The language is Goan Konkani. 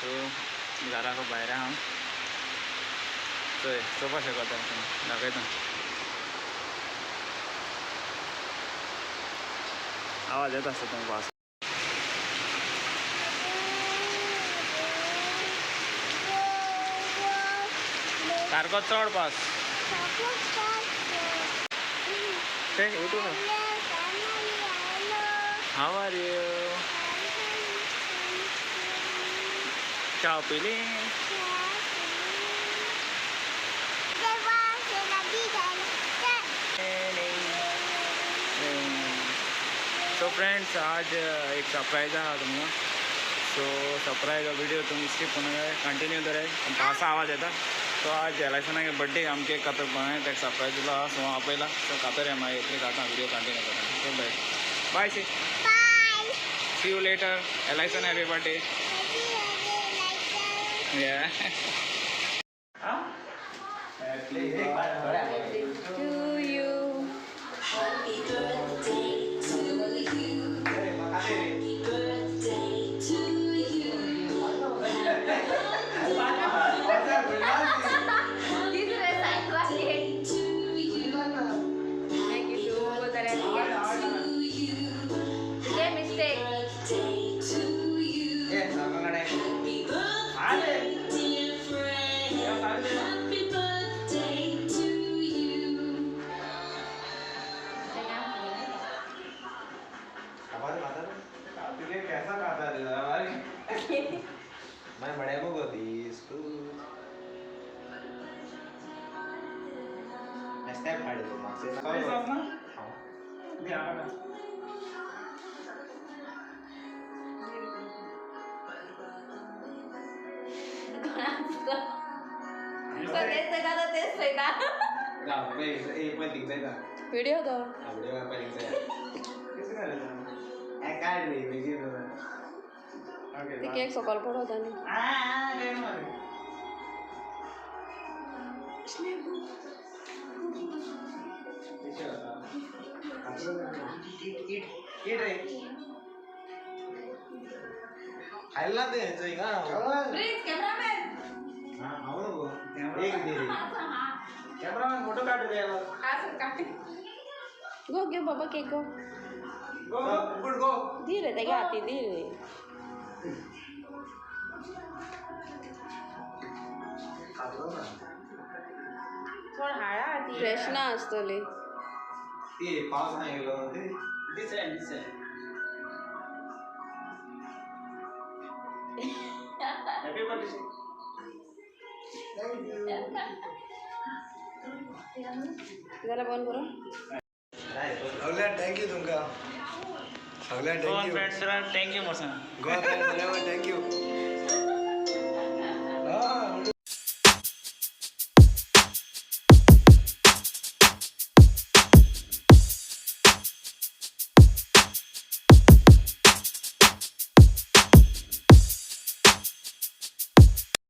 सो घरा भायर आहा चोय चोवपा शकता दाखयता आवाज येत आसता तुमकां. सारको चड पास ते उठू ना. How are you? च्या पिली? सो फ्रेंड्स आज एक सरप्राईज आहा तुमकां. सो सरप्राईज व्हिडिओ तुमी स्किप करूं कंटिन्यू दवराय. पावसा आवाज येता. सो आज एलायसनागे बड्डे आम केक कातर पळय ताका सरप्राईज दिलो आहा. सो हांव आपयला. सो कातर मागीर इतली काता व्हिडिओ कंटिन्यू करता. So bye bye see see you later. Ellison happy birthday. Yeah. Happy to you. Happy birthday to you. Happy birthday to you. Happy To you. Thank you so To you. Mistake. Birthday to you. Happy birthday, dear friend. Happy birthday to you. कैसा खाता रे हमारे मैं बड़े को this तू स्टेप फाड़ दो मासे ना तेच ना एक पहिले जायचा व्हिडिओ तो व्हिडिओ पहिले जायचा काय रे बेगी ते केक सकयल पडत आनी it रे खायला ना ते हिंगा प्लीज कॅमेरामॅन. हां हांव नको एक दे रे कॅमेरामॅन फोटो काढू दे. गो घे बाबा केक गो. Go good go. दी रे तेगे हाती दी रे. खातलो ना. फ्रेश ना आसतली. ती पावस नाही गेलो ते This end, this end. Happy birthday. झालं बंद करू. सगळ्यांक thank you तुमकां. सगळ्यांक Goan thank you. Friends thank you motion. Goa friends बरोबर thank you.